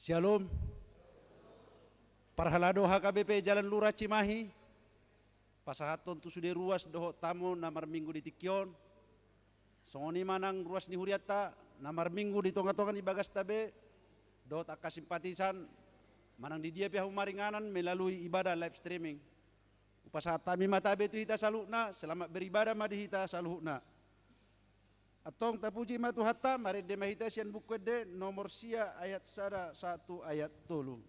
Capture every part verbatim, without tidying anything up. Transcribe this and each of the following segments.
Syalom. Parhalado H K B P Jalan Lurah Cimahi, pasahathon tu sude ruas dohot tamu na marminggu di tingki on. Songon i ma nang ruas ni hurianta na marminggu di tonga-tonga ni bagasta be, dohot angka simpatisan, manang di dia pe hamu maringanan melalui ibadah live streaming. Hupasahat hami ma tabe tu hita saluhutna, selamat beribadah ma di hita saluhutna. Antong tapuji ma Tuhanta, marende ma hita sian Buku Ende nomor sia ayat sada sahat tu ayat tolu.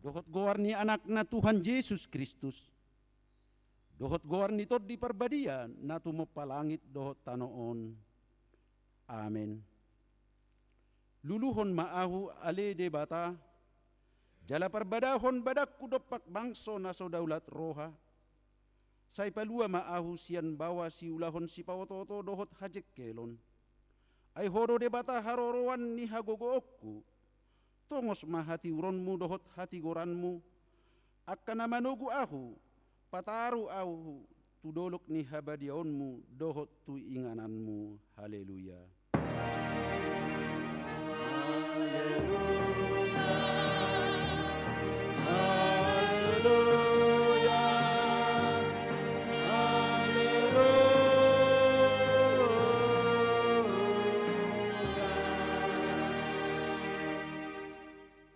dohot goar ni Anakna Tuhan Jesus Kristus, dohot goar ni Tondi Parbadia na tumompa langit dohot tano on. Amen. Luluhon ma ahu, ale Debata, jala parbadahon badanku dompak bangso na so daulat roha. Sai palua ma ahu sian baoa siulahon sipaotooto dohot hajengkelon. Ai Ho do Debata haroroan ni hagogoonku. Tongos ma hatiuronmu dohot hatigoranmu, angka na manogu ahu, pataru ahu tu dolok ni habadiaonmu dohot tu ingananmu. Haleluya.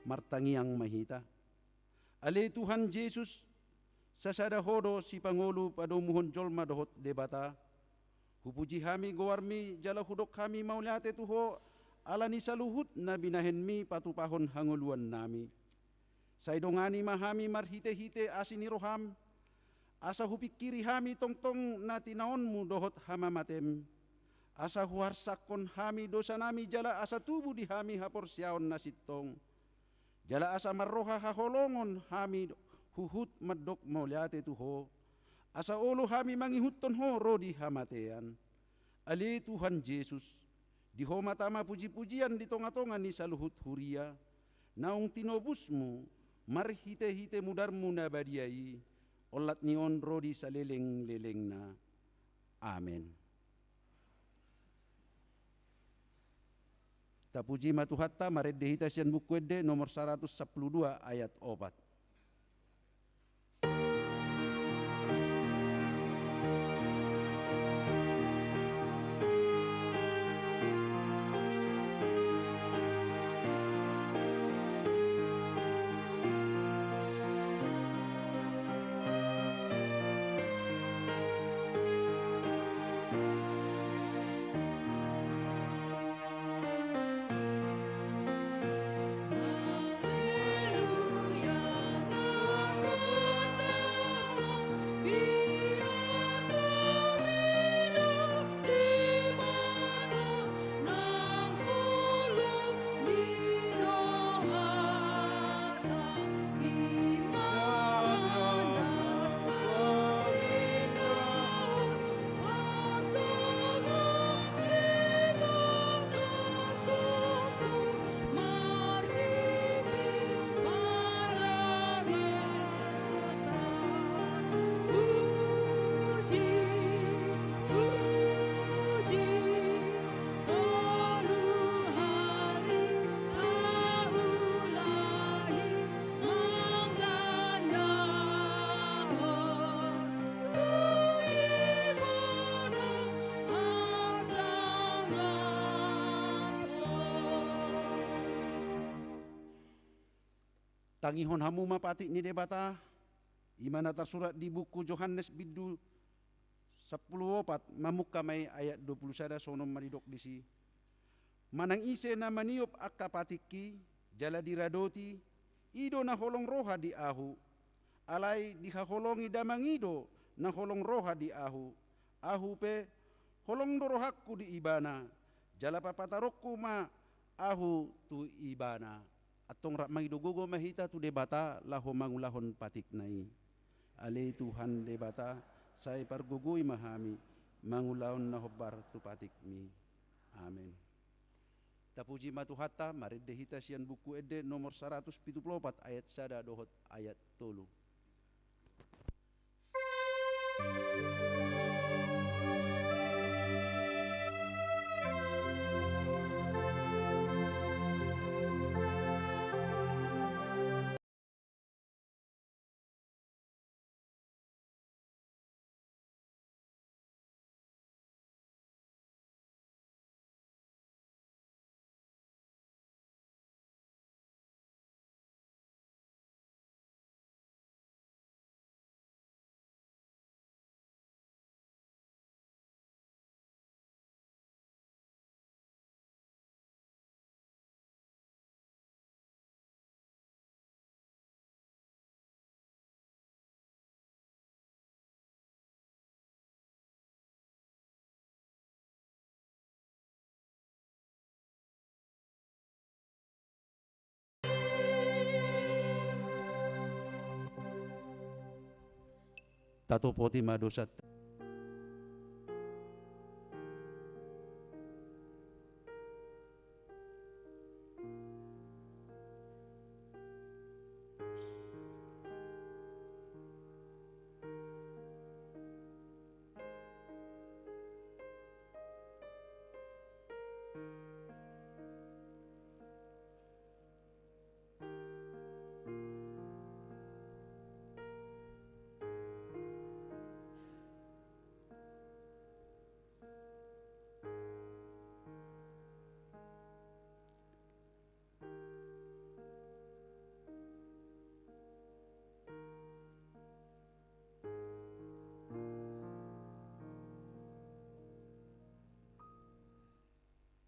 Martangiang ma hita. Ale Tuhan Jesus, sasada Ho do sipangolu padomuhon jolma dohot Debata. Hupuji hami goarmi jala hudok hami mauliate tu Ho, ala ni saluhut na binahenmi patupahon hangoluannami. Sai dongani ma hami marhitehite asi ni roham, asa hupingkiri hami tongtong na tinaonmu dohot hamamatem, asa huharsakkon hami dosanami jala asa tubu di hami haporseaon na sintong. Jala asa marroha haholongon hami huhut mandok mauliate tu Ho, asa olo hami mangihuthon Ho ro di hamatean. Ale Tuhan Jesus, di Ho ma tama pujipujian di tongatonga ni saluhut huria, naung tinobusmu marhitehite mudarmu na badia i, olat ni on ro di salelenglelengna. Amen. Tapuji ma Tuhanta, marende hita sian Buku Ende nomor saratus sampulu dua ayat opat. Tangihon hamu ma patik ni Debata, i ma na tarsurat di buku Johannes bindu sampulu opat, mamungka ma i ayat dua pulu sada, songon on ma didok disi. Manang ise na maniop angka patikki, jala diradoti, i do na holong roha di ahu. Alai dihaholongi Damang i do na holong roha di ahu. Ahu pe holong do rohangku di ibana, jala papataronku ma ahu tu ibana. Antong rap mangido gogo ma hita tu Debata laho mangulahon patikna i. Ale Tuhan Debata, sai pargogoi ma hami mangulahon na hombar tu patikmi. Amen. Tapuji ma Tuhanta, marende hita sian Buku Ende nomor saratus pitu pulu opat ayat sada dohot ayat tolu. Tatopoti ma dosanta.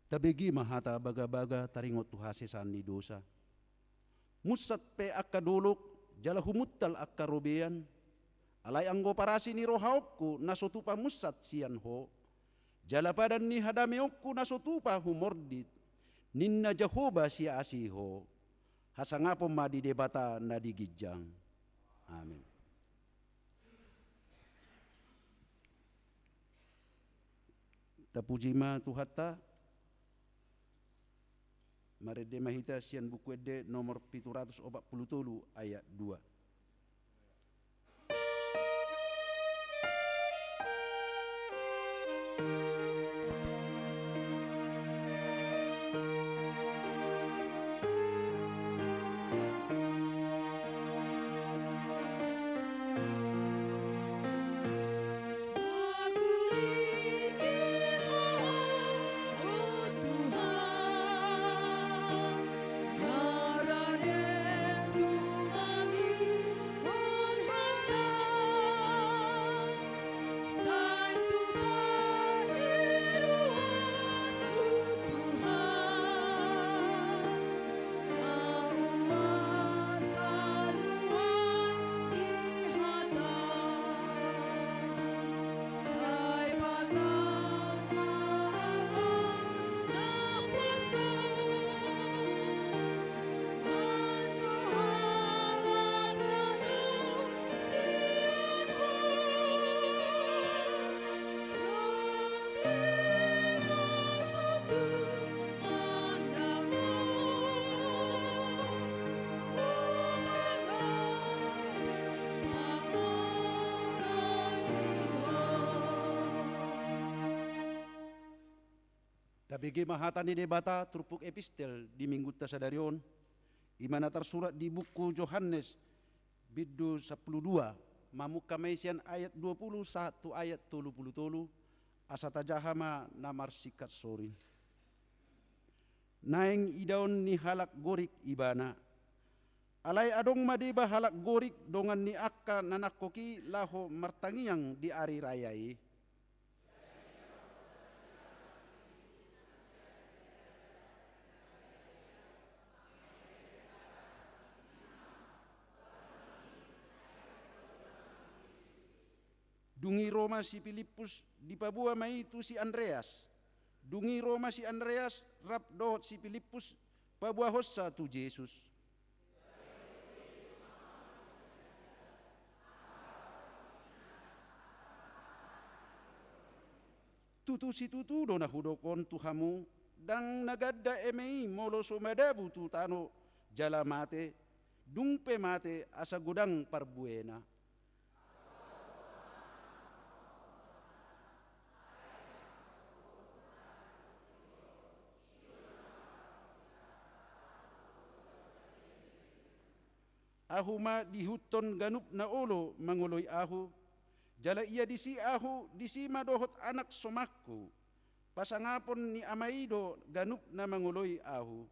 Tabege ma hata bagabaga taringot tu hasesaan ni dosa. Munsat pe angka dolok, jala humuntal angka robean. Alai anggo parasi ni rohaonku na so tupa munsat sian Ho, jala padan ni hadameonku na so tupa humordit, ninna Jahowa siasi Ho. Hasangapon ma di Debata na di ginjang. Amin. Tapuji ma Tuhanta. Marende ma hita sian Buku Ende nomor pitu ratus opat pulu tolu, ayat dua. Tabege ma hata ni Debata turpuk epistel di minggunta sadari on, i ma na tarsurat di buku Johannes, bindu sampulu dua, mamungka ma i sian ayat dua pulu sahat tu ayat tolu pulu tolu, asa tajaha ma na marsingkat sori. Naeng idaon ni halak Gorik Ibana. Alai adong ma deba halak Gorik dongan ni angka na nangkok i laho martangiang di ari raya i. Dung i ro ma si Pilippus, dipaboa ma i tu si Andreas. Dung i ro ma si Andreas rap dohot si Pilippus, paboahonsa tu Jesus. Tutu situtu do na hudok on tu hamu, ndang na ganda eme i molo so madabu tu tano jala mate, dung pe mate asa godang parbuena. Ahu ma diihuthon ganup na olo mangoloi ahu, jala ia disi ahu, disi ma dohot anak somangku, pasangapon ni Ama i do ganup na mangoloi ahu.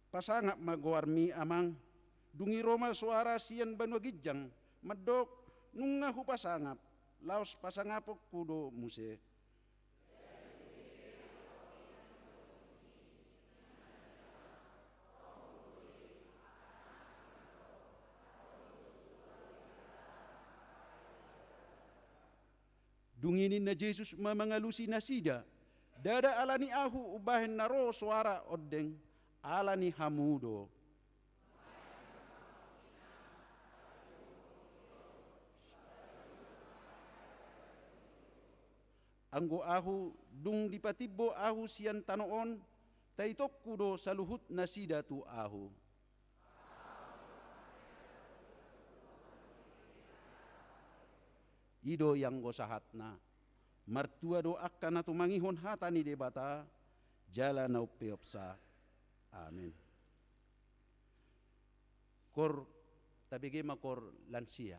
Pasangap ma goarmi, Amang. Dung i ro ma soara sian banua ginjang, mandok, nunga hupasangap, laos pasangaponku do muse. Dung i ninna Jesus ma mangalusi nasida: Ndada ala ni ahu umbahen na ro soara ondeng, ala ni hamu do. Anggo ahu, dung dipatimbo ahu sian tano on, taitongku do saluhut nasida tu ahu. I do i anggo sahatna. Martua do angka na tumangihon hata ni Debata jala na umpeopsa. Amen. Koor, tabege ma koor lansia.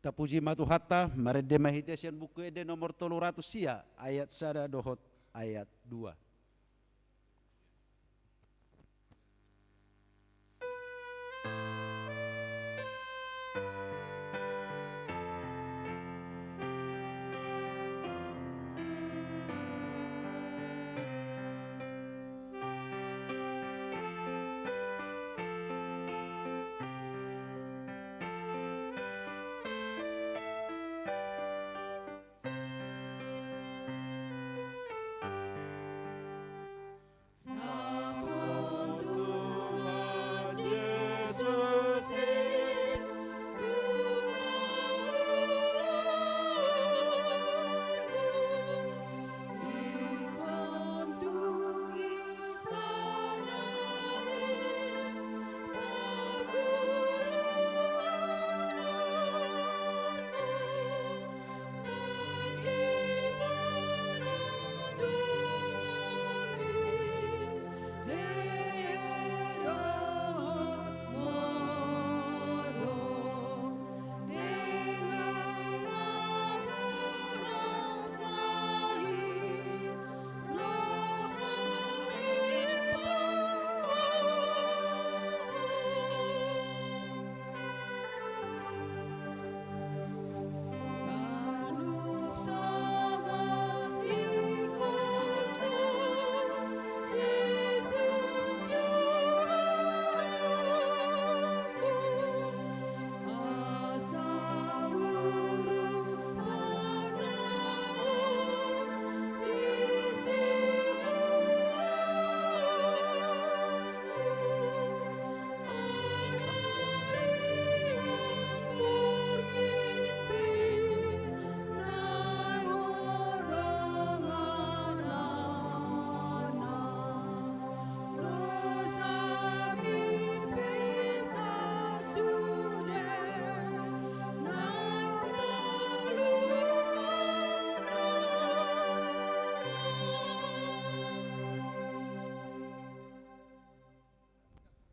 Tapuji ma Tuhanta, marende ma hita sian Buku Ende nomor tolu ratus sia, ayat sada dohot ayat dua.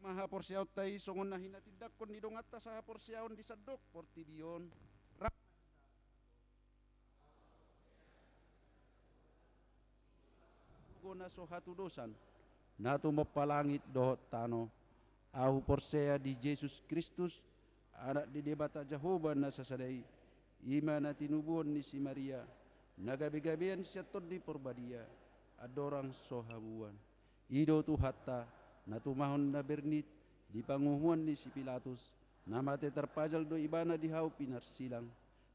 Ma haporseaonta i songon na hinatindangkon ni donganta sahaporseaon di sandok portibi on. Ra- Gogo na so hatudosan, na tumompa langit dohot tano. Ahu porsea di Jesus Kristus, Anak ni Debata Jahowa na sasada i, i ma na tinubuhon ni si Maria, na gabegabean sian Tondi Porbadia, andorang so habuan. I do Tuhanta, na tumahon na bernit di panguhuman ni si Pilatus, na mate tarpajal do ibana di hau pinarsilang,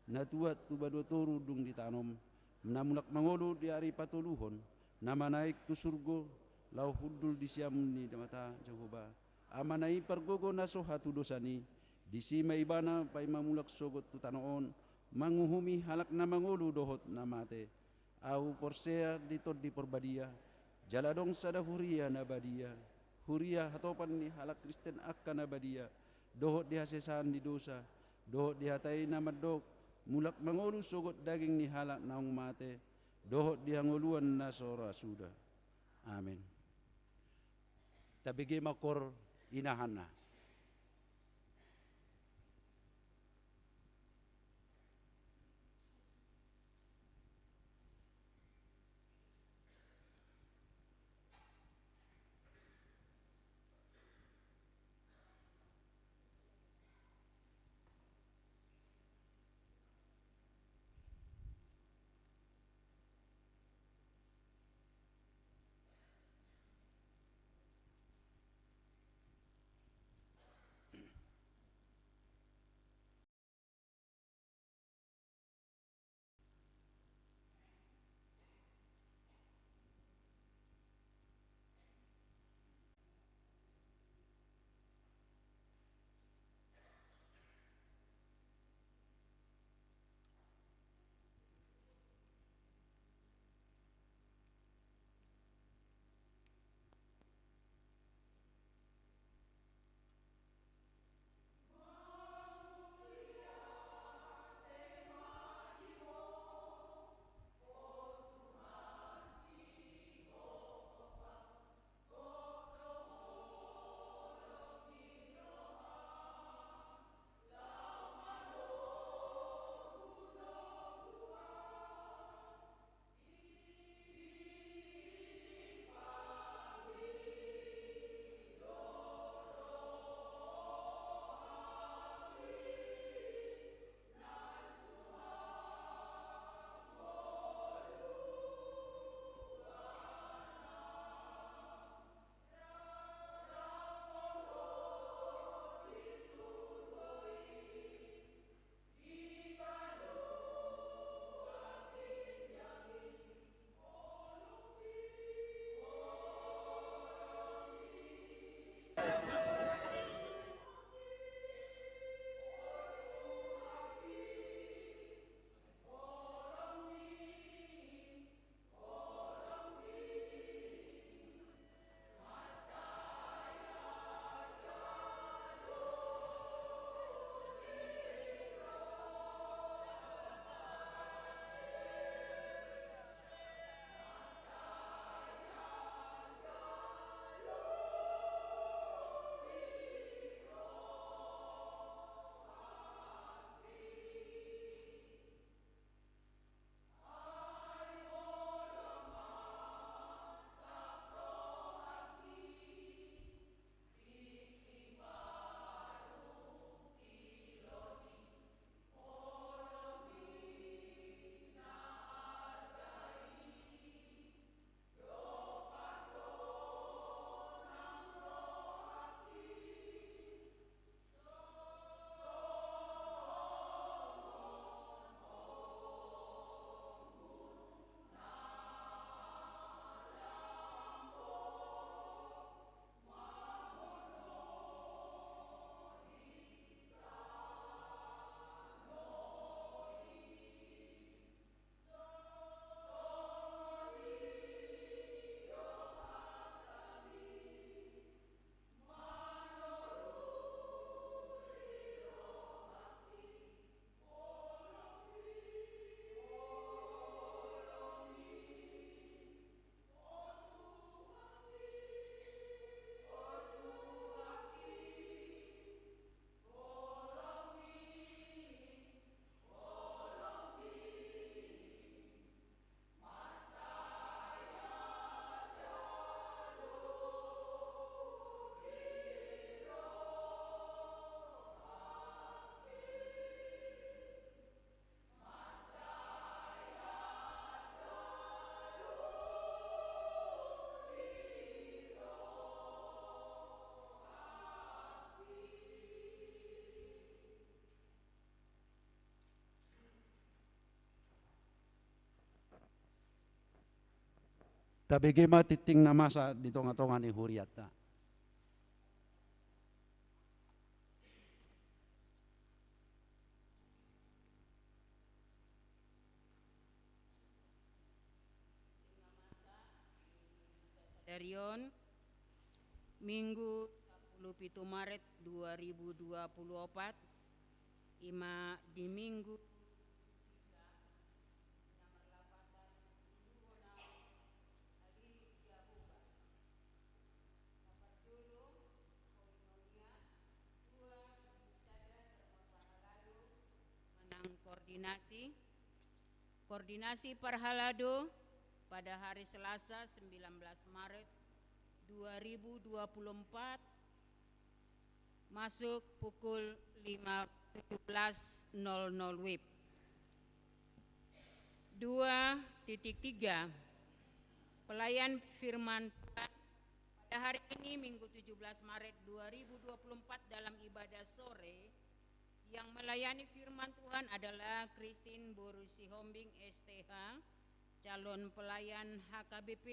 na tuat tu banua toru dung ditanom, na mulak mangolu di ari patoluhon, na manaek tu surgo, laho hundul di siamun ni Debata Jahowa, Amana i pargogo na so hatudosan i, disi ma ibana paima mulak sogot tu tano on, manguhumi halak na mangolu dohot na mate. Ahu porsea di Tondi Porbadia, jala adong sada huria na badia, huria hatopan ni halak Kristen angka na badia, dohot di hasesaan ni dosa, dohot di hata i na mandok, mulak mangolu sogot daging ni halak naung mate, dohot di hangoluan na so ra suda. Amen. Tabege ma kor inahanna. Tabege ma tingting na masa di tonga-tonga ni hurianta. Sadarion, Minggu sapuluh pitu Maret dua ribu dua puluh opat, ima di Minggu Manang koordinasi, koordinasi parhalado pada hari Selasa sembilan belas Maret dua ribu dua puluh empat, masuk pukul lima, tujuh belas nol nol wib. Dua titik tiga, pelayan firman Tuhan pada hari ini, Minggu tujuh belas Maret dua ribu dua puluh empat, dalam ibadah sore, yang melayani firman Tuhan adalah Christine Boru Sihombing, S T H, calon pelayan H K B P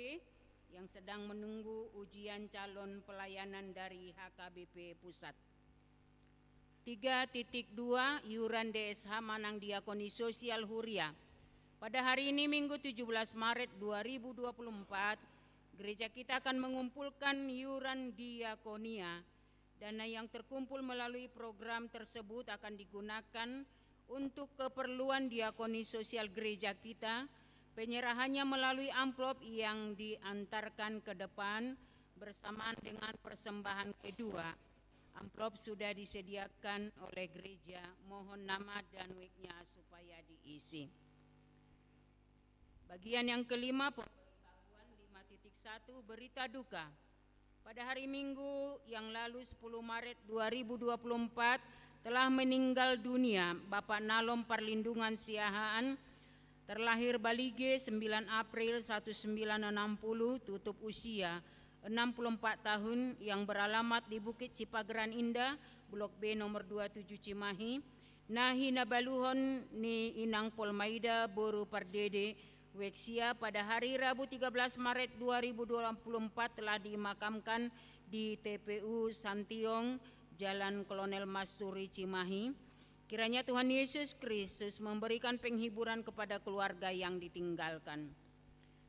yang sedang menunggu ujian calon pelayanan dari H K B P Pusat. Tiga titik dua, iuran D S H manang diakoni sosial huria. Pada hari ini, Minggu tujuh belas Maret dua ribu dua puluh empat, gereja kita akan mengumpulkan iuran diakonia. Dana yang terkumpul melalui program tersebut akan digunakan untuk keperluan diakoni sosial gereja kita. Penyerahannya melalui amplop yang diantarkan ke depan bersamaan dengan persembahan kedua. Amplop sudah disediakan oleh gereja. Mohon nama dan wiknya supaya diisi. Bagian yang kelima, pemberitahuan, lima titik satu, berita duka. Pada hari Minggu yang lalu, sepuluh Maret dua ribu dua puluh empat, telah meninggal dunia Bapak Nalom Parlindungan Siahaan, terlahir Balige, sembilan April seribu sembilan ratus enam puluh, tutup usia enam puluh empat tahun, yang beralamat di Bukit Cipageran Indah, Blok B nomor dua tujuh Cimahi, na hinabaluhon ni Inang Polmaida boru Pardede, Weksia, pada hari Rabu tiga belas Maret dua ribu dua puluh empat, telah dimakamkan di T P U Santiong, Jalan Kolonel Masturi, Cimahi. Kiranya Tuhan Yesus Kristus memberikan penghiburan kepada keluarga yang ditinggalkan.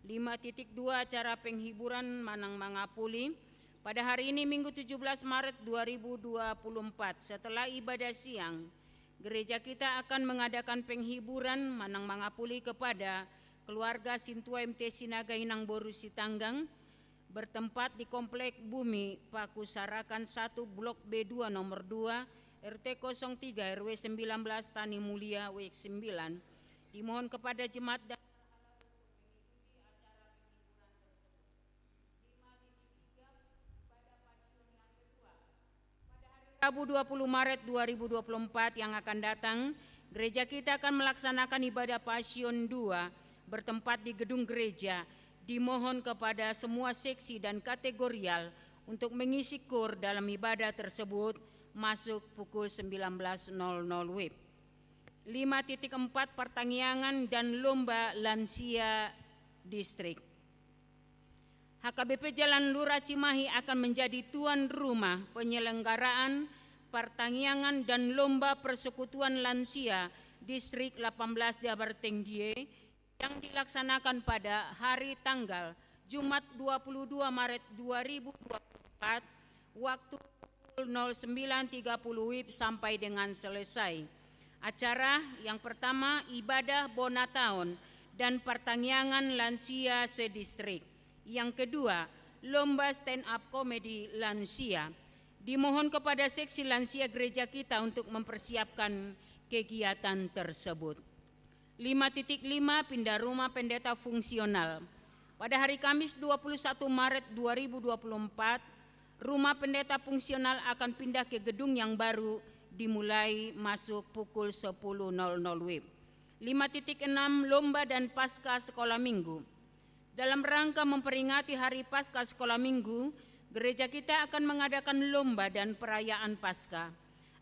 Lima titik dua, acara penghiburan manang mangapuli. Pada hari ini, Minggu tujuh belas Maret dua ribu dua puluh empat, setelah ibadah siang, gereja kita akan mengadakan penghiburan manang mangapuli kepada keluarga Sintua M T Sinaga Inang Boru Sitanggang, bertempat di Komplek Bumi Pakusarakan satu, Blok B dua nomor dua, R T kosong tiga, R W sembilan belas, Tani Mulia, W sembilan. Dimohon kepada jemaat dan Rabu dua puluh Maret dua ribu dua puluh empat yang akan datang, gereja kita akan melaksanakan ibadah Pasion dua, bertempat di gedung gereja. Dimohon kepada semua seksi dan kategorial untuk mengisi koor dalam ibadah tersebut, masuk pukul sembilan belas nol nol wib. Lima titik empat, pertangiangan dan lomba lansia distrik. H K B P Jalan Lurah Cimahi akan menjadi tuan rumah penyelenggaraan pertangiangan dan lomba Persekutuan Lansia Distrik delapan belas Jabar Tenggie yang dilaksanakan pada hari tanggal Jumat dua puluh dua Maret dua ribu dua puluh empat, waktu pukul nol sembilan tiga puluh wib sampai dengan selesai. Acara yang pertama, ibadah bona taon dan pertangiangan lansia sedistrik. Yang kedua, lomba stand up comedy lansia. Dimohon kepada seksi lansia gereja kita untuk mempersiapkan kegiatan tersebut. Lima titik lima, pindah rumah pendeta fungsional. Pada hari Kamis dua puluh satu Maret dua ribu dua puluh empat, rumah pendeta fungsional akan pindah ke gedung yang baru, dimulai masuk pukul sepuluh nol nol wib. Lima titik enam, lomba dan pasca sekolah minggu. Dalam rangka memperingati Hari Paskah Sekolah Minggu, gereja kita akan mengadakan lomba dan perayaan Paskah.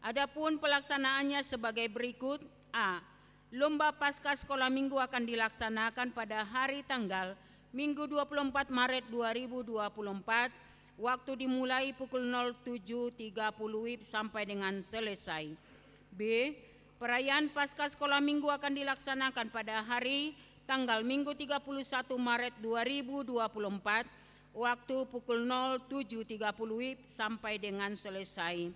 Adapun pelaksanaannya sebagai berikut: A. Lomba Paskah Sekolah Minggu akan dilaksanakan pada hari tanggal Minggu dua puluh empat Maret dua ribu dua puluh empat, waktu dimulai pukul nol tujuh tiga puluh W I B sampai dengan selesai. B. Perayaan Paskah Sekolah Minggu akan dilaksanakan pada hari tanggal Minggu tiga puluh satu Maret dua ribu dua puluh empat, waktu pukul nol tujuh tiga puluh W I B sampai dengan selesai.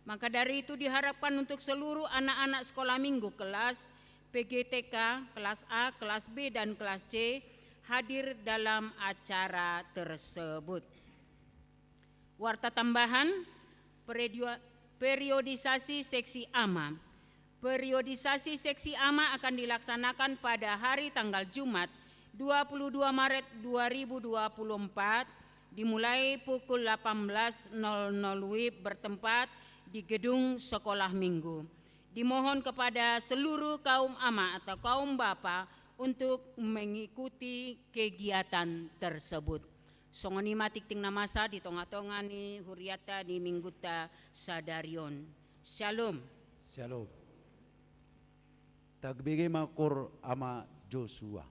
Maka dari itu, diharapkan untuk seluruh anak-anak sekolah minggu kelas P G T K, kelas A, kelas B, dan kelas C hadir dalam acara tersebut. Warta tambahan, peredio-, periodisasi seksi ama. Periodisasi seksi ama akan dilaksanakan pada hari tanggal Jumat, dua puluh dua Maret dua ribu dua puluh empat, dimulai pukul delapan belas nol nol W I B bertempat di gedung sekolah minggu. Dimohon kepada seluruh kaum ama atau kaum bapa untuk mengikuti kegiatan tersebut. Songon i ma tingting na masa di tonga-tonga ni hurianta di minggunta sadari on. Syalom. Syalom. Tagbege ma kor Ama Joshua.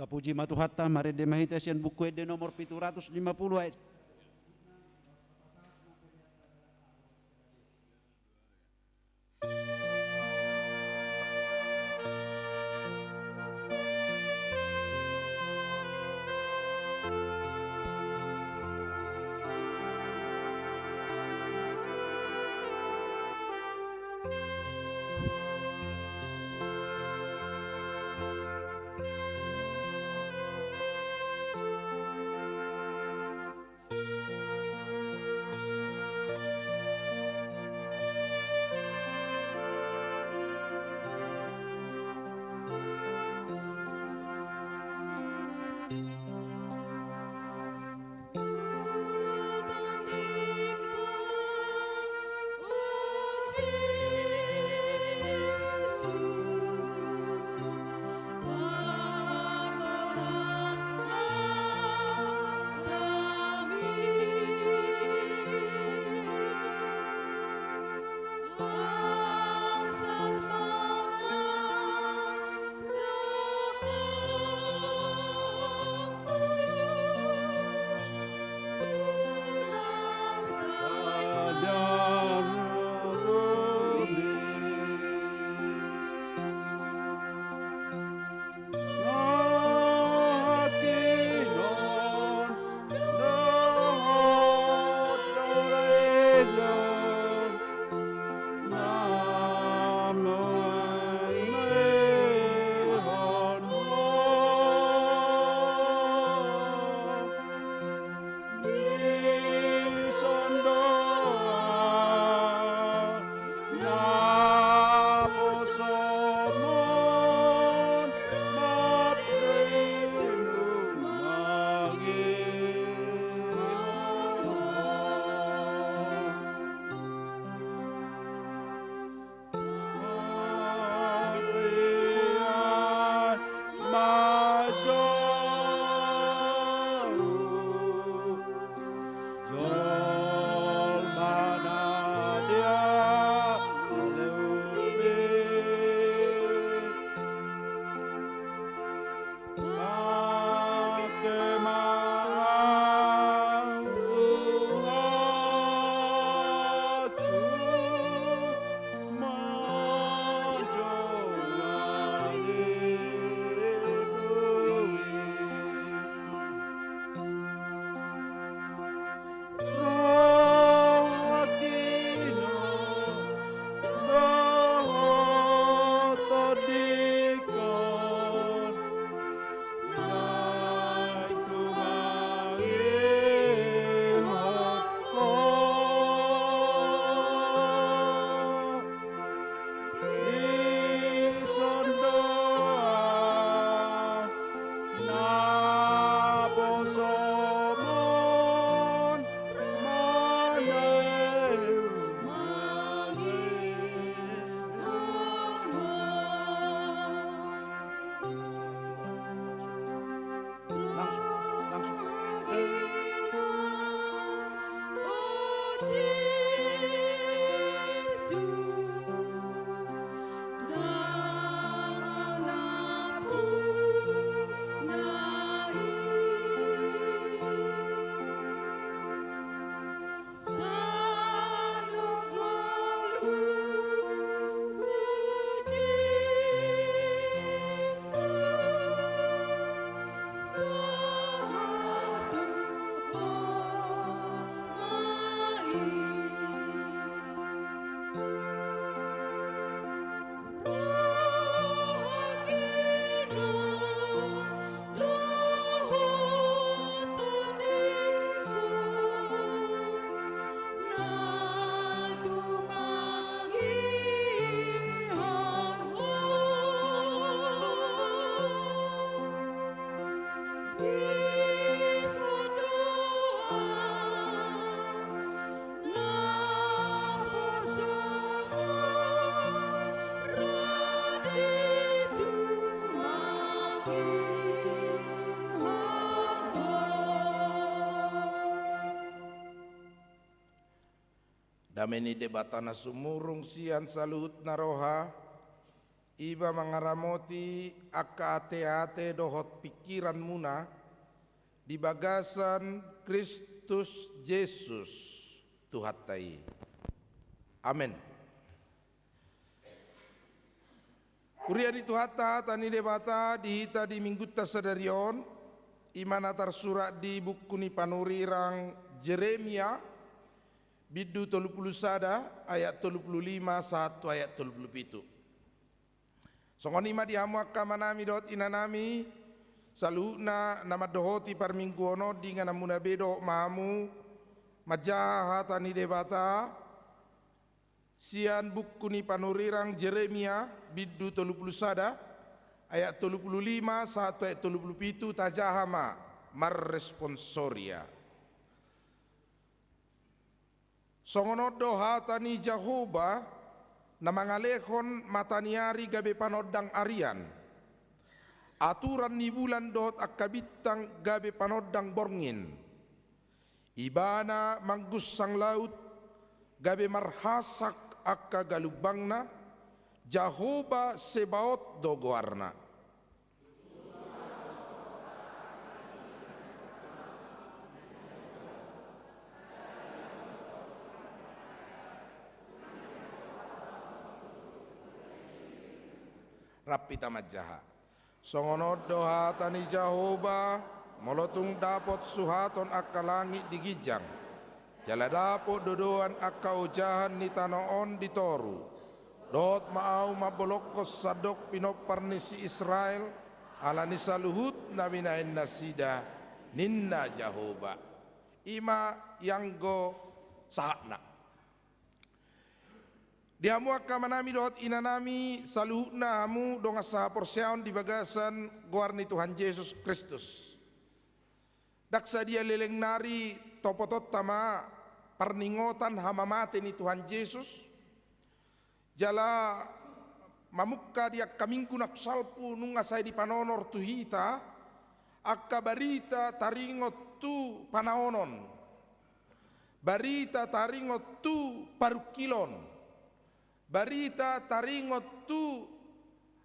Puji ma Tuhanta, marende ma hita sian Buku Ende nomor pitu ratus lima puluh ayat. Dame ni Debata na sumurung sian saluhut na roha, Iba mangaramoti angka ateate dohot pingkiranmuna di bagasan Kristus Jesus, Tuhanta i. Amen. Huria ni Tuhanta, hata ni Debata di hita di Minggunta sadari on, i ma na tarsurat di buku ni panurirang Jeremia, bindu tolu pulu sada, ayat tolu pulu lima sahat tu ayat tolu pulu pitu. Songon i ma di hamu angka amanami dohot inanami, saluhutna na mandohoti parmingguon on, di ingananmuna be dohot ma hamu manjaha hata ni Debata, sian buku ni panurirang Jeremia, bindu tolu pulu sada, ayat tolu pulu lima sahat tu ayat tolu pulu pitu, tajaha ma marresponsoria. Songon on do hata ni Jahowa, na mangalehon mata ni ari gabe panondang arian, aturan ni bulan dohot angka bintang gabe panondang borngin. Ibana manggunsang laut, gabe marhasak angka galumbangna, Jahowa Sebaot do goarna. Rap hita manjaha. Songon on do hata ni Jahowa, molo tung dapot suhaton angka langit di ginjang, jala dapot dodoan angka ojahan ni tano on di toru, dohot ma ahu mambolongkon sandok pinompar ni si Israel, ala ni saluhut na binahen nasida, ninna Jahowa. I ma ianggo sahatna. Di hamu angka amanami dohot inanami, saluhutna hamu dongan sahaporseaon di bagasan goar ni Tuhan Jesus Kristus. Ndang sadia leleng nari topotonta ma parningotan hamamate ni Tuhan Jesus, jala mamungka di angka minggu na salpu nunga sai dipanortor tu hita angka barita taringot tu panaonon, barita taringot tu parungkilon, barita taringot tu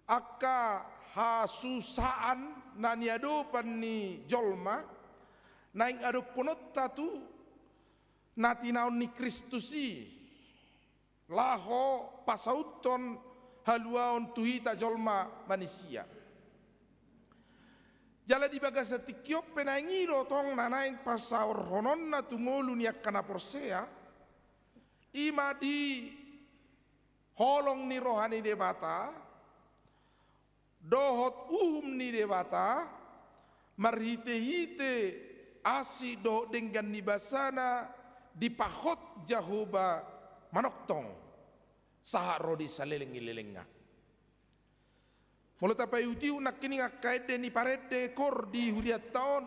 angka hasusaan na niadopan ni jolma, naeng adopkononta tu na tinaon ni Kristus i, laho pasauthon haluaon tu hita jolma manisia. Jala di bagasan tingki on pe naeng i do tong na naeng pasaorhononna tu ngolu ni angka na porsea, i ma di holong ni roha ni Debata, dohot uhum ni Debata, marhitehite asi dohot denggan ni basana dipahot Jahowa manongtong, sahat ro di saleleng ni lelengna. Molo tapaihutihut nangkining angka ende ni parende koor di hurianta on,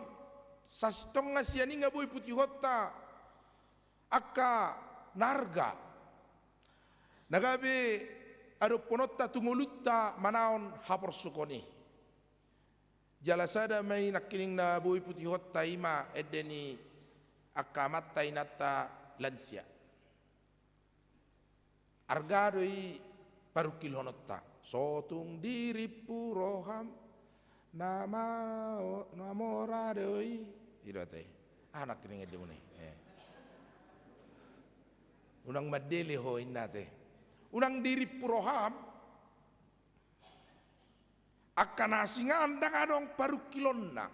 sasintongna sian i nga boi putihonta angka na arga na gabe adopkononta tu ngolunta manaon haporsukon i. Jala sada ma i nangkining na boi putihonta, i ma ende ni angka amanta inanta lansia. Arga do i parungkilhononta. So tung dirimpu roham, na ma-, na mora do i. I do ate. Ah, nangkining ende muna i. Eh. Unang mandele ho inna ate. Unang dirimpu roham. Angka na asing an ndang adong parungkilonna.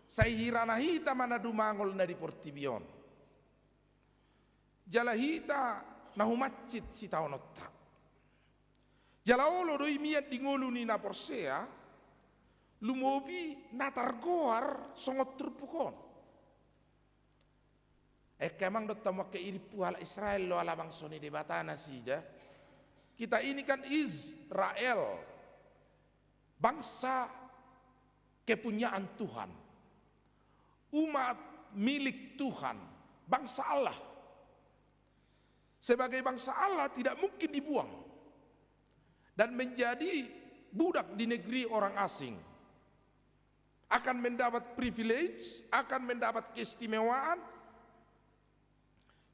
Sai hirana hita ma na dumangol na di portibi on. Jala hita na humansit sitaononta. Jala olo do i mian di ngolu ni na porsea, lumobi na targoar songon turpuk on. Eke amang, dohot hamu angka i, dirimpu halak Israel do ala bangso ni Debata nasida. Kita ini kan Israel, bangsa kepunyaan Tuhan, umat milik Tuhan, bangsa Allah. Sebagai bangsa Allah tidak mungkin dibuang dan menjadi budak di negeri orang asing. Akan mendapat privilege, akan mendapat keistimewaan.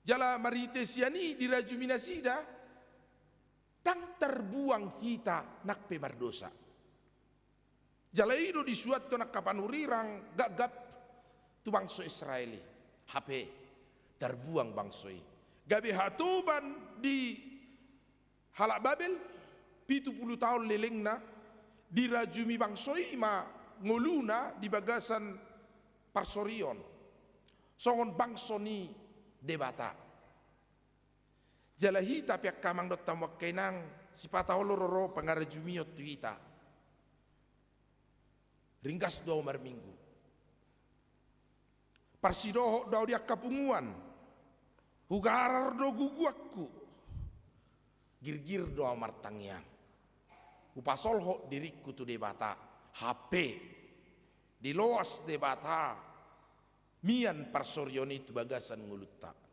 Jala marhite sian i dirajumi nasida Ndang tarbuang hita nang pe mardosa. Jala i do disuathon angka panurirang gapgap tu bangso Israel i. Hape tarbuang bangso i. Gabe hatoban di halak Babel, pitu pulu taon lelengna, dirajumi bangso i ma ngoluna di bagasan parsorion songon bangso ni Debata. Jala hita pe angka amang dohot hamu angka inang, sipata olo ro pangarajumion tu hita. Ringgas do ahu marminggu. Parsidohot do ahu di angka punguan. Hugarar do guguanku. Girgir do ahu martangiang. Hupasolhot diringku tu Debata. Hape diloas Debata mian parsorion i tu bagasan ngolunta.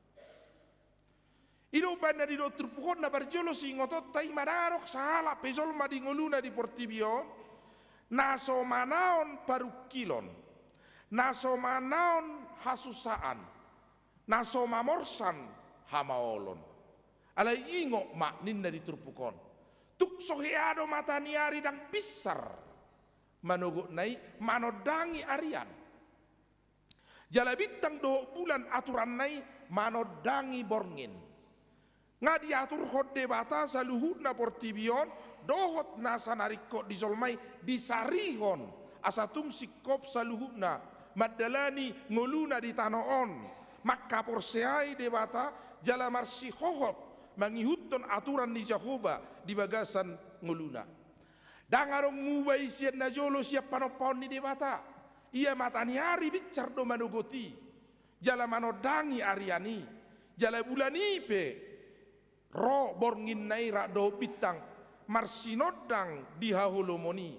I do umbahen na didok turpuk on. Na parjolo siingotonta i ma, ndang adong sahalak pe jolma di ngoluna di portibi on na so manaon parungkilon, na so manaon hasusaan, na so mamorsan hamaolon. Alai ingot ma ninna di turpuk on, tung so hea do mata ni ari ndang binsar manogotna i manondangi arian. Jala bintang dohot bulan aturanna i manondangi borngin. Nga diaturhon Debata saluhutna portibi on, dohot nasa na ringkot di jolma i disarihon, asa tung singkop saluhutna mandalani ngoluna di tano on, mangkaporseai Debata jala marsihohot mangihuthon aturan ni Jahowa di bagasan ngoluna. Ndang adong muba i sian na jolo sian panompaon ni Debata. Ia mata ni ari binsar do manogoti jala manondangi arian i, jala bulan i pe ro bornginna i rap dohot bintang marsinondang di haholomon i,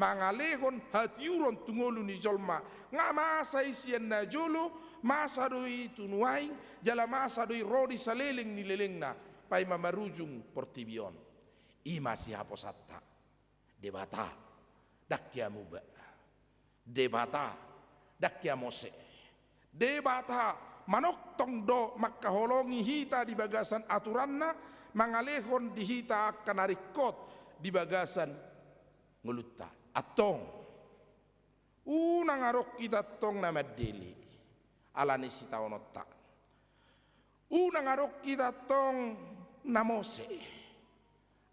mangalehon hatiuron tu ngolu ni jolma. Nga masa i sian na jolo, masa do i tu nuaeng, jala masa do i ro di saleleng ni lelengna, paima marujung portibi on. I ma sihaposanta. Debata, ndang hea muba. Debata, ndang hea mose. Debata manongtong do mangkaholongi hita di bagasan aturanna, mangalehon di hita angka na ringkot di bagasan ngolunta. Antong, unang adong hita antong na mandele ala ni sitaononta. Unang adong hita antong na mose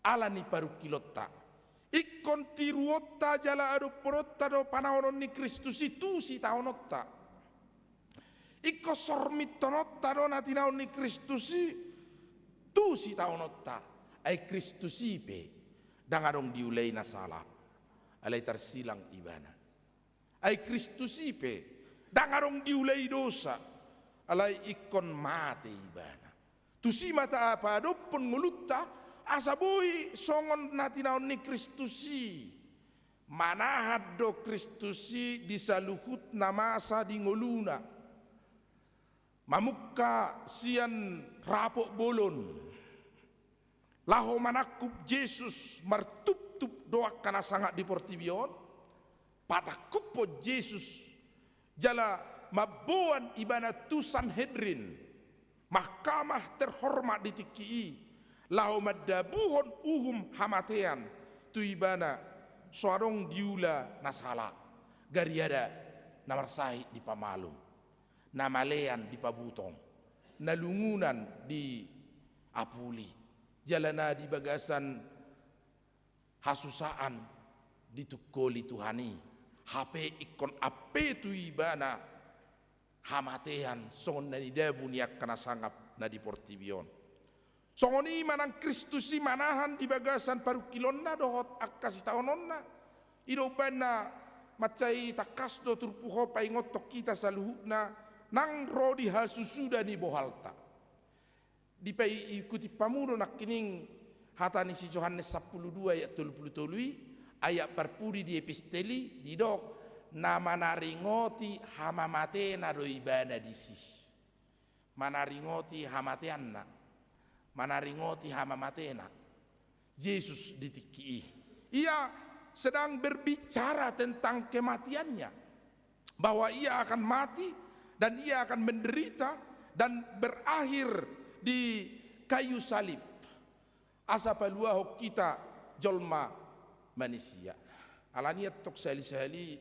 ala ni parungkilonta. Ingkon tiruonta jala adophononta do panaonon ni Kristus i tu sitaononta. Ingkon sormintononta do na tinaon ni Kristus i tu sitaononta. Ai Kristus i pe ndang adong diulai na sala, alai tarsilang ibana. Ai Kristus i pe ndang adong diulai dosa, alai ingkon mate ibana. Tusi ma tapadophon ngolunta asa boi songon na tinaon ni Kristus i. Manahan do Kristus i di saluhut na masa di ngoluna. Mamungka sian rapot bolon laho manangkup Jesus martuptup do angka na sangap di portibi on, patangkuphon Jesus jala mamboan ibana tu Sanhedrin, mahkamah terhormat di tingki i, laho mandabuhon uhum hamatean tu ibana, so adong diula na sala, gariada na marsahit dipamalum, na malean dipabutong, na lungunan diapuli, jala na di bagasan hasusaan ditungkoli Tuhan i, hape ingkon ampe tu ibana hamatean songon na nidabu ni angka na sangap na di portibi on. Songon i ma nang Kristus i manahan di bagasan parungkilonna dohot angka sitaononna. I do umbahen na mansai tangkas do turpuk on paingothon hita saluhutna nang ro di hasusuda ni bohalta. Dipaikuti hamu do nangkining hata ni si Johannes sampulu dua ayat tolu pulu tolu i, ayat parpudi di epistel i, didok, na manaringoti hamamatena do ibana disi. Manaringoti hamateanna, manaringoti hamamatena Jesus di tingki i. Ia sedang berbicara tentang kematiannya, bahwa ia akan mati dan ia akan menderita dan berakhir di kayu salib. Asa paluahon hita jolma manisia. Alani antong sahali-sahali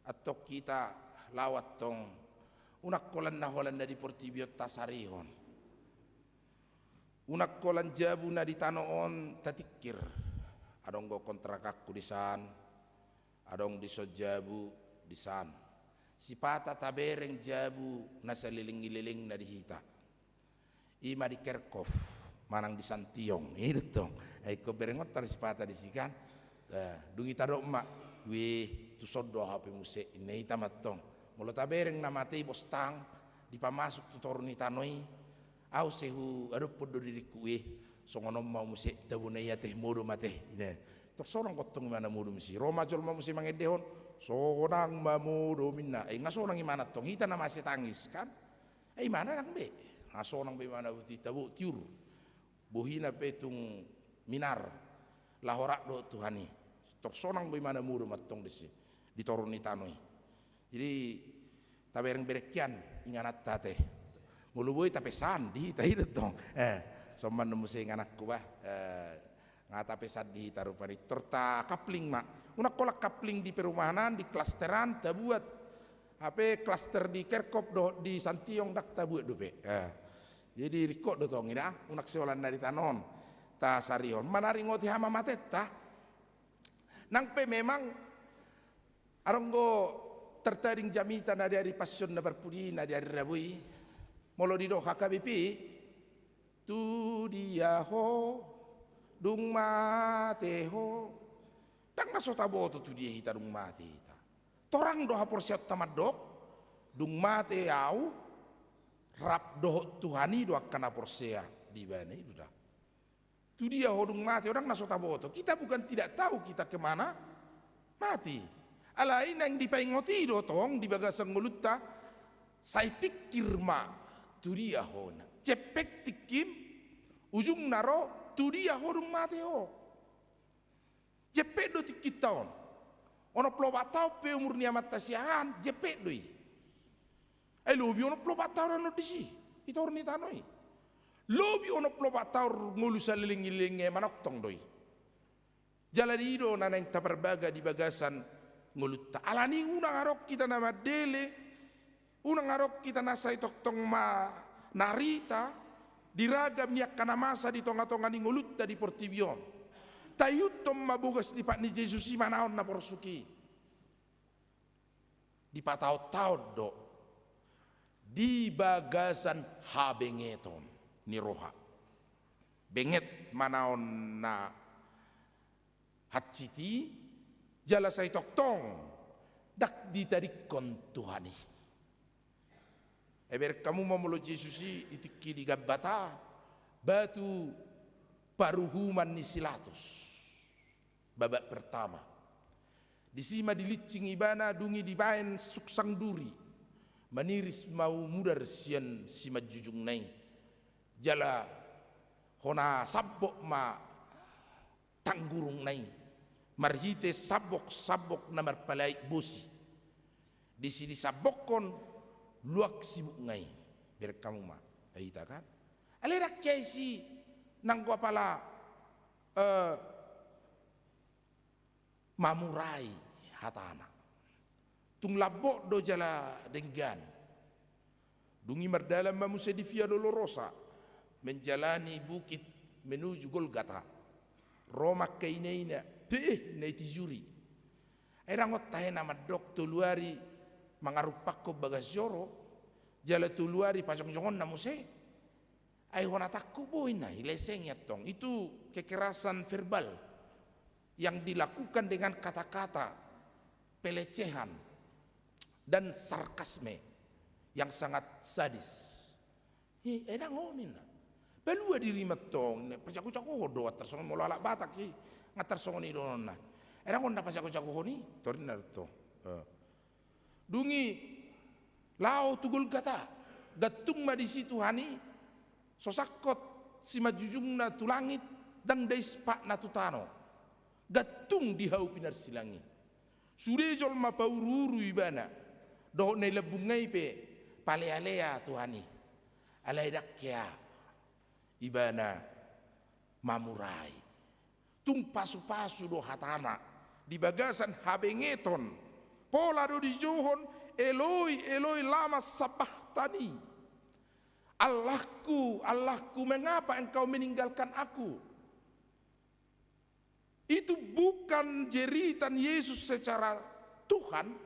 antong hita laho antong unang holan na holan na di portibi on tasarihon. Unang holan jabu na di tano on tatingkir. Adong do kontrakanku di san, adong dison jabu di san. Sipata tabereng jabu na saleleng-lelengna di hita. I ma di Kerkhof manang di Santiong, i do tong. Ai ingkon berengonta do sipata disi kan. Dung i tadok ma, weh, tuson do ahu hape muse, ninna hita ma tong. Molo tabereng na mate i bostang dipamasuk tu toru ni tano i, ahu sai huadophon do diringku, weh, songon on ma muse, tabo na i ate modom ate. Tor sonang do tong imana modom disi. Ro ma jolma muse mangendehon, sonang ma modom, ninna. Ai nga sonang imana tong, hita na mase tangis kan. Ai imana ndang be. Nga sonang be imana, boti tabo tiur. Bohina pe tung minar. Laho rap dohot Tuhan i. Tor sonang do imana modom antong disi di toru ni tano i. Jadi tabereng-bereng hian ingananta ate. Molo boi tapesan di hita, i do tong. Eh, soman do muse ingananku bah. Eh, nga tapesan di hita rupani. Tor takapling ma. Unang holan kapling di perumahanan, di klasteran tabuat. Hape klaster di Kerkhof dohot di Santiong ndang tabuat dope. Eh. Jadi ringkot do tong i da, unang sai holan na di tano on tasarihon. Manaringoti hamamatenta. Nang pe memang adong do tartading jamita na di ari Passion na parpudi, na di ari Rabu i. Molo didok H K B P, tu dia ho dung mate ho. Ndang na so taboto tu dia hita dung mate hita. Torang do haporseaonta mandok, dung mate ahu, rap dohot Tuhan i do angka na porsea di ibana i do da. Tu dia ho dung mate ho, ndang na so taboto. Kita bukan tidak tahu kita kemana mati. Alai naeng dipaingot i do tong di bagasan ngolunta, sai pingkir ma tu dia ho, ninna. Jempek tingkim, ujungna ro tu dia ho dung mate ho. Jempek do tingkinta on. Onom pulu opat taon pe umur ni amanta Siahaan, jempek do i. Ai lobi onom pulu opat taon annon disi, di toru ni tano i. Lobi onom pulu opat taon ngolu saleleng-lelengna i, manongtong do i. Jala di i do na naeng taparbaga di bagasan ngolunta. Alani unang adong hita na mandele, unang adong hita na sai tongtong manarita di ragam ni angka na masa di tonga-tonga ni ngolunta di portibi on. Taihuthon ma bogas ni pat ni Jesus i manaon na porsuk i. Dipataon-taon do di bagasan habengeton ni roha. Benget manaon na hansit i, jala sai tongtong ndang ditadingkon Tuhan i. Ai bereng hamu ma molo Jesus i di tingki di Gabata, batu paruhuman ni si Latus. Babak pertama. Disi ma dilinsing ibana, dung i dibaen suksang duri. Maniris ma umudar sian simanjujungna i. Jala hona sambok ma tanggurungna i marhite sambok-sambok na marpalait bosi. Disi disambokhon luak sibukna i. Bereng hamu ma, ai hita kan. Alai ndang hea disi nanggo apala, eh, mamurai hatana. Tung lambok do jala denggan. Dung i mardalan ma muse di Via Dolorosa, menjalani bukit menuju Golgata. Ro ma angka ina-ina, peh, na i tijuri. Ai ndang on tahe na mandok tolu ari mangarumpakhon bagas joro, jala tolu ari pajongjongonna muse. Ai hona tangkup boi na i, lesengi antong. Itu kekerasan verbal yang dilakukan dengan kata-kata, pelecehan, dan sarkasme yang sangat sadis. Ai ndang on ninna. Palua diri ma antong, pajago-jagohon do, antar songon molo halak Batak i, antar songon i dohononna. Ai ndang on na pajago-jagohon i, tor ninna do tong. Eh. Dung i laho tu Golgata, gantung ma disi Tuhan i, so sangkot simanjujungna tu langit, ndang dais patna tu tano. Gantung di hau pinarsilang i. Sude jolma pauru-uru ibana, dohot na i lambungna i pe palea-lea Tuhan i. Alai ndang hea ibana mamurai. Tung pasu-pasu do hatana di bagasan habengeton. Pola do dijouhon, "Eloi, Eloi, lama sabakhtani?" "Allahku, Allahku, mengapa Engkau meninggalkan aku?" Itu bukan jeritan Yesus secara Tuhan,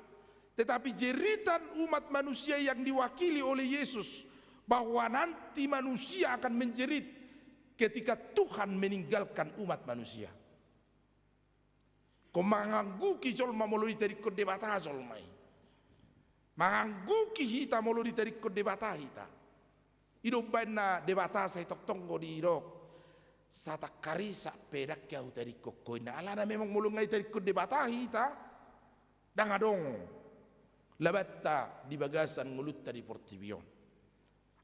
tetapi jeritan umat manusia yang diwakili oleh Yesus, bahwa nanti manusia akan menjerit ketika Tuhan meninggalkan umat manusia. Ingkon mangangguhi jolma molo ditadingkon Debata jolma i. Mangangguhi hita molo ditadingkon Debata hita. I do umbahen na Debata sai tongtong do didok, "Satangkarisak pe ndang hea hutadingkon ho," ninna. Alana memang molo nga ditadingkon Debata hita, ndang adong labanta di bagasan ngolunta di portibi on.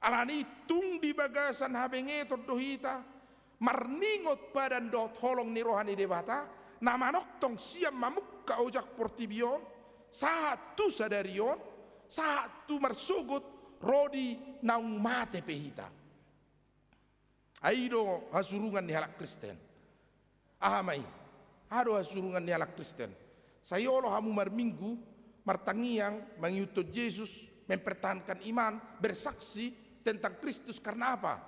Alani i tung di bagasan habengeton do hita, marningot padan dohot holong ni roha ni Debata, na manongtong sian mamungka ojak portibi on, sahat tu sadari on, sahat tu marsogot ro di naung mate pe hita. Ai i do hasurungan ni halak Kristen. Aha ma i? Aha do hasurungan ni halak Kristen? Sai olo hamu marminggu, martangiang, mangihuthon Jesus, mempertahankan iman, bersaksi tentang Kristus. Karena apa?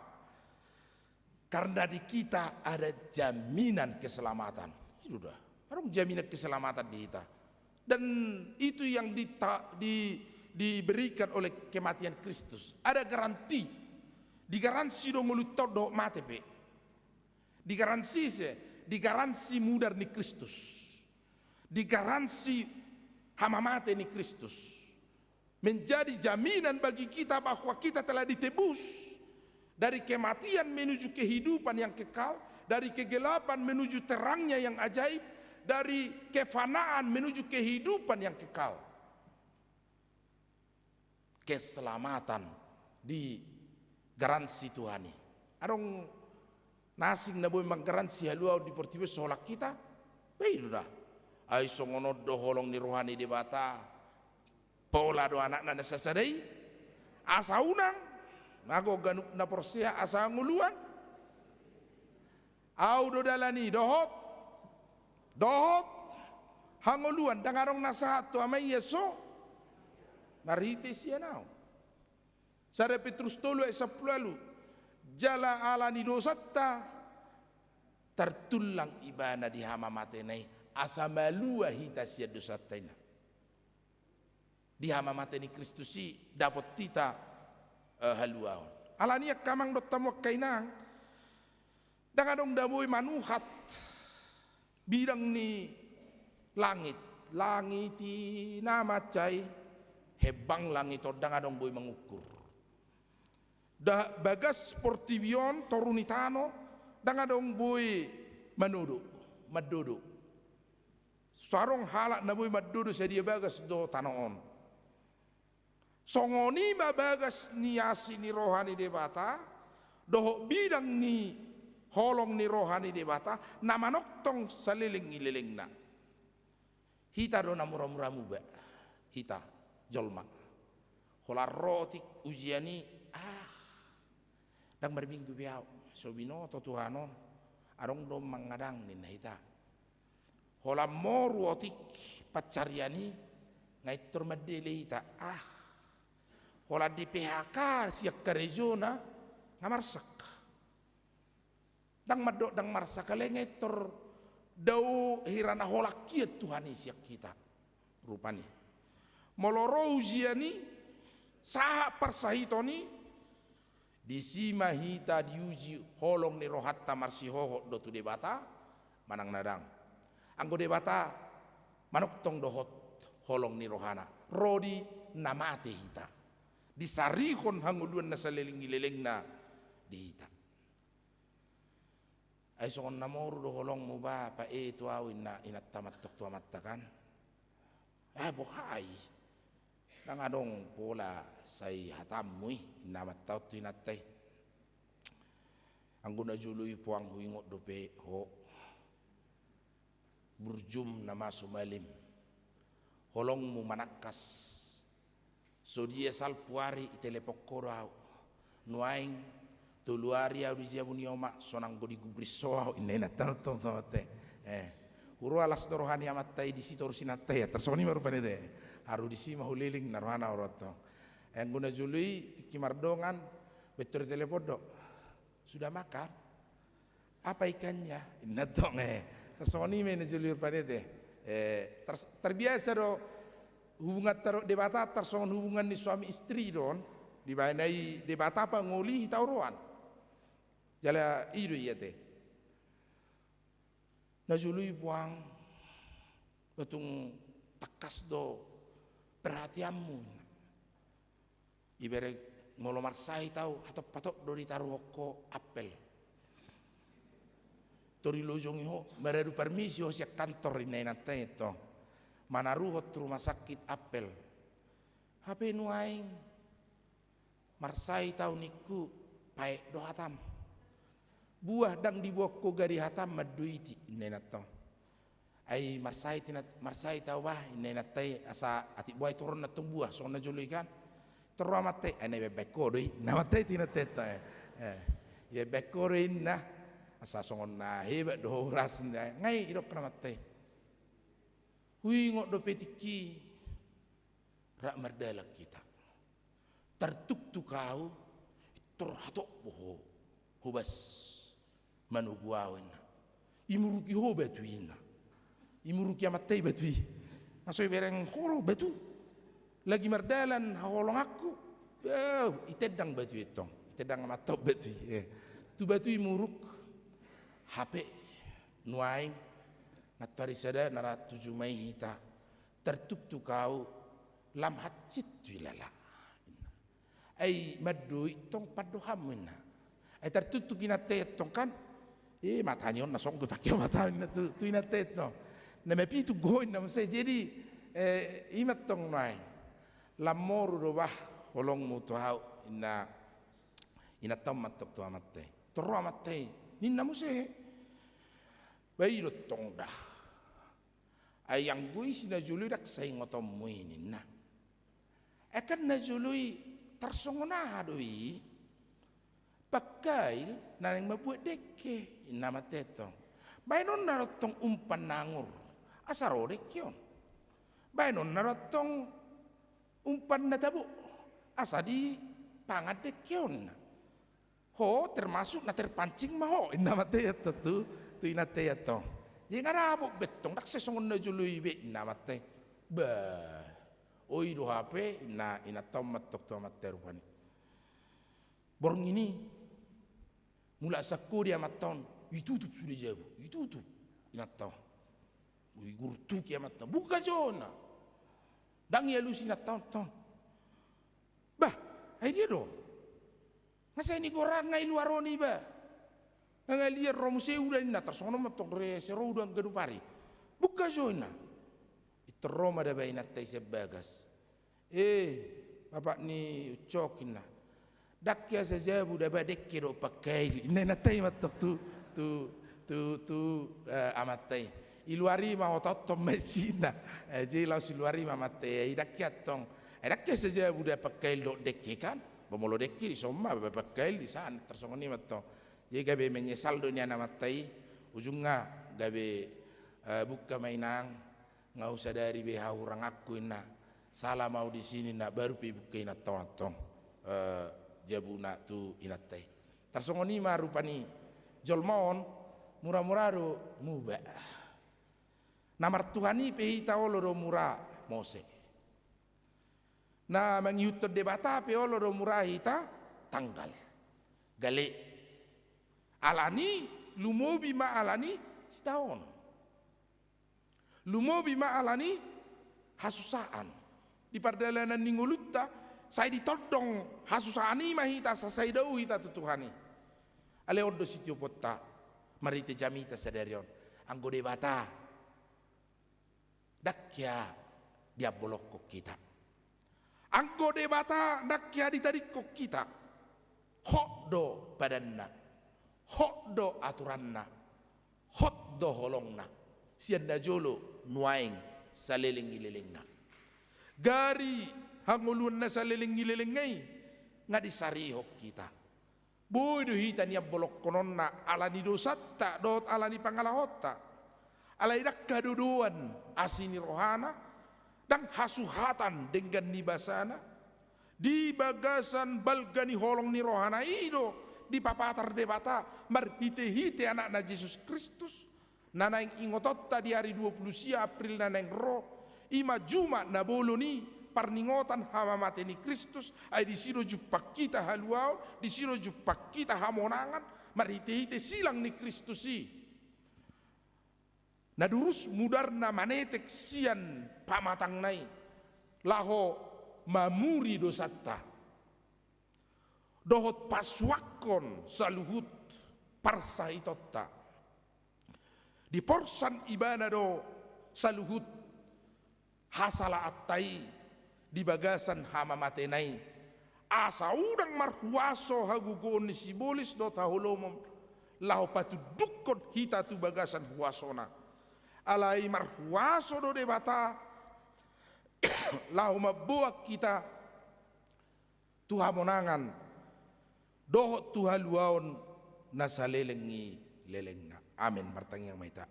Karena di kita ada jaminan keselamatan. I do da. Adong jaminan keselamatan di hita. Dan itu yang dita-, di-, diberikan oleh kematian Kristus. Ada garanti. Digaransi do ngolunta on dohot mate pe. Digaransi ise? Digaransi mudar ni Kristus. Digaransi hamamate ni Kristus. Menjadi jaminan bagi kita bahwa kita telah ditebus dari kematian menuju kehidupan yang kekal, dari kegelapan menuju terangnya yang ajaib, dari kefanaan menuju kehidupan yang kekal. Keselamatan digaransi Tuhan i. Adong na asing na boi manggaransi haluaon di portibi on so holan hita? Ba i do da. Ai songon on do holong ni roha ni Debata. Pola do Anakna na sasada i. Asa unang, mago ganup na porsea asa hangoluan. Au do dalan i dohot, dohot hangoluan. Ndang adong na sahat tu Ama i so marhite sian Au. Sada Petrus tolu ayat sampulu ualu. Jala ala ni dosanta tartullang Ibana di hamamatena i, asa malua hita sian dosanta, ninna. Di hamamate ni Kristus i dapot hita, eh, haluaon. Alani i angka amang dohot hamu angka inang, ndang adong na boi manuhat bidang ni langit. Langit i na mansai, hembang langit on, ndang adong boi mangukur. Da bagas portibi on, toru ni tano, ndang adong boi manodo, mandodo. So adong halak na boi mandodo sadia bagas do tano on. Songon i ma bagas ni asi ni roha ni Debata, dohot bidang ni holong ni roha ni Debata, na manongtong saleleng ni lelengna. Hita do na mura-mura muba, hita jolma. Holan ro otik ujian i, ah, ndang marminggu be au, so binoto Tuhan on, adong do mangadang ninna hita. Holan moru otik pansarian i, nga intor mandele hita, ah. Holan di P H K sian karejona, nga marsak. Ndang mandok ndang marsak, alai nga intor dao hira na holan hian Tuhan i sian hita. Rupani. Molo ro ujian i, sahat parsahiton i, disi ma hita diuji holong ni rohanta marsihohot do tu Debata, manang na ndang. Anggo Debata manongtong dohot holong ni rohana, ro di na mate hita. Disarihon hangoluan na saleleng ni lelengna di hita. Ai songon na moru do holongmu ba, paeto au, ninna inanta mantong tu amanta kan. Ah, boha i? Ndang adong pola sai hatammu i, ninna amanta on tu inanta i. Anggo na jolo i puang huingot dope ho. Burjum nama sumalim. Holongmu manangkas. So dia salpu ari i telepon ho do au. Nuaeng Tolu ari ahu di jabu ni omak, so nanggo digubris ho ahu, inna inanta on tu amanta i. Eh, huroha las do roha ni amanta i disi torus inanta i, tarsongon i ma rupani te. Haru disi ma huleleng, ninna rohana, huroha tong. Eh, anggo na jolo i tingki mardongan, baen torus telepon do. Sudah makan? Apa ikannya? Inna tong, eh. Tarsongon i ma na jolo i rupani te. Eh, tar-, tarbiasa do hubunganta dohot Debata tarsongon hubungan ni suami istri do on. Dibaen i Debata pangoli hita oroan. Jala i do ia te. Na jolo i puang, ba tung tangkas do perhatianmu, inna. Ibere molo marsahit ahu, hatop-hatop do ditaruhon ho apel. Tor dilojongi ho, maradu parmisi ho sian kantor, inna inanta i tong. Manaruhon tu rumah sakit apel. Hape nuaeng marsahit ahu ningku, paet do hatam. Buah ndang diboan ho gari hatam mandoiti, inna inanta on. Ai marsahit inna, marsahit ahu bah, inna inanta i, asa atik boha i toronna tong buah, songon na jolo i kan. Tor ro amanta i, ai na ibaen-baen ho do i, inna amanta i tu inanta i tong, eh. Eh, ibaen-baen ho do i, inna. Asa songon na hebat do ho, horas, inna. Nga i, didok ni amanta i. Huingot dope tingki rap mardalan hita. Tartuktuk ahu, tor hatop ho hobas manogu ahu, inna. Imuruki ho batu i, inna. Imuruki amanta i batu i. Na so ibereng ho do batu. Lagi mardalan haholonganku. Bau, itendang batu i tong. Itendang amanta on batu i. Eh. Tu batu i imuruk. Hape nuaeng, nantoari sada na ra tu jumai hita. Tartuktuk ahu, lam hansit do ilala, inna. Ai mandok tong pandohanmu, inna. Ai tartuktuk inanta i tong kan. Eh, mata ni on na songgop pake mata, inna, tu, tu inanta i tong. Na mapitung ho, inna, muse. Jadi, eh, i ma tong nuaeng. Lam moru do bah holongmu tu ahu, inna inanta on ma tong tu amanta i. Tor ro amanta i, ninna muse. Ba i do tong da. Ai anggo i si na jolo i ndang saingotonmu i, ninna. Ai kan na jolo i tarsongon aha do i? Pangkail na naeng mambuat dengke, inna amanta i tong. Baenonna do tong umpan na angur, asa ro dengke on. Baenonna do tong umpan na tabo, asa dipangan dengke on, inna. Ho termasuk na terpancing ma ho, inna amanta i tong tu, tu inanta i tong. Jadi nga dapot be tong, ndang sai songon na jolo i be, inna amanta i. Bah, oi do hape, inna inanta on ma tong tu amanta i rupani. Borngin i, mulak sangkodi amanta on, itutup sude jabu, itutup inanta on. Ui, gurtuki amanta on, buka jo, inna. Ndang dialusi inanta on tong. Bah, ai dia do? Nga sai nigor, nga i luar on iba. Nga liat ro muse udan, inna, tarsongon on ma tong, re, sai ro udan ganup ari. Buka jo, inna. Pintor ro ma daba inanta i sian bagas. Eh, bapak ni Ucok, inna. Ndang hea sajabu daba dengke dohot pangkail, inna inanta i ma tong tu, tu, tu, tu, eh, amanta i. I luar i ma ho taonton ma i, inna. Eh, jadi laos i luar i ma amanta i, ai ndang hea tong. Ai ndang hea sajabu daba pangkail dohot dengke kan. Ba molo dengke dison ma, ba pangkail disan, tarsongon i ma tong. Jadi gabe menyesal do nian amanta i, ujungna gabe, eh, buka ma inang, nga husadari be hahuranganku, inna. Sala ma au disi, inna, baru pe ibuka inanta on tong, eh, jabuna tu inanta i. Tarsongon i ma rupani jolma on, mura-mura do muba. Na martuhan i pe hita olo do mura mose. Na mangihuthon Debata pe olo do mura hita tanggal. Gale. Alani, lumobi ma alani sitaonon. Lumobi ma alani hasusaan. Di pardalanan ni ngolunta, sai ditondong hasusaan i ma hita, asa sai dao hita tu Tuhan i. Alai on do sitioponta, marhite jamita sadari on. Anggo Debata ndang hea diambolonghon hita. Anggo Debata ndang hea ditadingkon hita. Hot do padanna, hot do aturanna, hot do holongna, sian na jolo nuaeng saleleng ni lelengna. Gari hangoluan na saleleng ni lelengna i nga disarihon hita. Boi do hita niambolonghononna ala ni dosanta dohot ala ni pangalahonta. Alai ndang hadodoan asi ni rohana, ndang hasuhatan denggan ni basana. Di bagasan balga ni holong ni rohana i do dipapatar Debata marhitehite Anakna Jesus Kristus, na naeng ingotonta di ari dua pulu sia April na naeng ro, i ma Jumat na bolon i, parningotan hamamate ni Kristus. Ai disi do jumpang hita haluaon, disi do jumpang hita hamonangan, marhitehite silang ni Kristus i na durus mudarna manetek sian pamatangna i, laho mamuri dosanta dohot pasuangkon saluhut parsahitonta. Diporsan Ibana do saluhut hasalaanta i di bagasan hamamatena i, asa unang marhuaso hagogoon ni sibolis dohot haholomon laho patundukkon hita tu bagasan huasona. Alai marhuaso do Debata laho mamboan hita tu hamonangan dohot tu haluaon na saleleng ni lelengna. Amen. Martangiang ma hita.